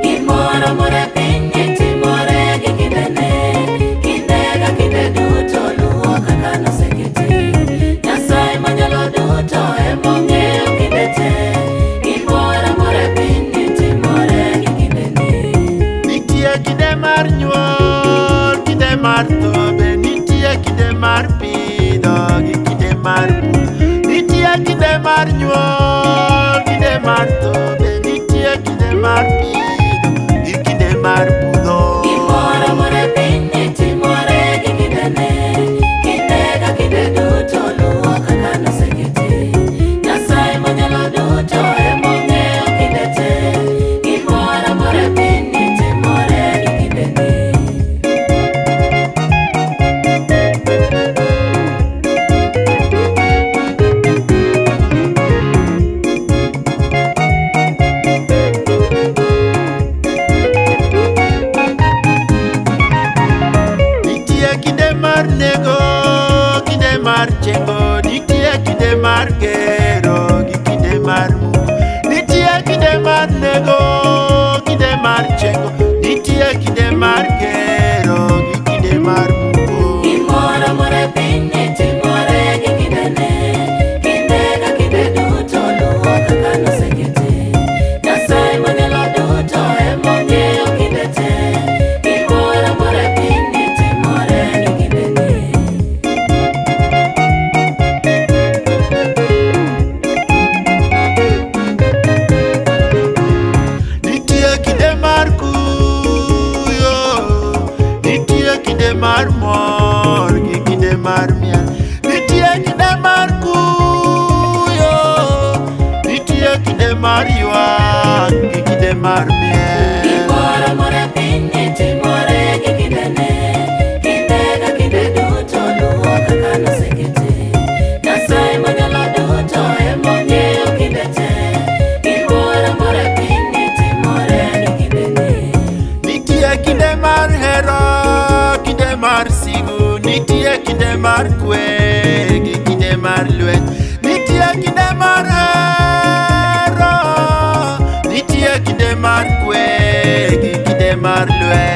Gimoro amora e pinyni timore gi kindene. Kinde ka kinde duto luwo kaka noseketi. Nyasaye manyalo duto emong'eyo kinde te. Gimoro amora e pinyni timore gi kindene. Nitie kinde mar nyuol, kinde mar tho, be nitie kinde mar pidho gi kinde mar pur. Nitie kinde mar nyuol, kinde mar tho, be nitie kinde mar pidho gi kinde mar pudho. Gimoro amora e pinyni timore gi kindene. Kinde ka kinde duto luwo kaka noseketi. Nyasaye manyalo duto emong'eyo kinde te. Gimoro amora e pinyni timore gi kindene. Nitie kinde mar nego, kinde mar chengo, nitie kinde mar gero gi kinde mar muko. Nitie kinde mar nego, kinde mar chengo, nitie kinde mar gero gi kinde mar muko. Gimoro amora e pinyni timore gi kindene. Kinde ka kinde duto luwo kaka noseketi. Nyasaye manyalo duto emong'eyo kinde te. Gimoro amora e pinyni timore gi kindene. Nitie kinde mar kuyo, nitie kinde mar mor gi kinde mar miel. Nitie kinde mar kuyo, nitie kinde mar ywak gi kinde mar miel. Gimoro amora e pinyni timore gi kindene. Kinde ka kinde duto luwo kaka noseketi. Nyasaye manyalo duto emong'eyo kinde te. Gimoro amora e pinyni timore gi kindene. Nitie kinde mar hera, kinde mar sigu, nitie kinde mar kwe gi kinde mar lweny. Nitie kinde mar hera, nitie kinde mar kwe gi kinde mar lweny.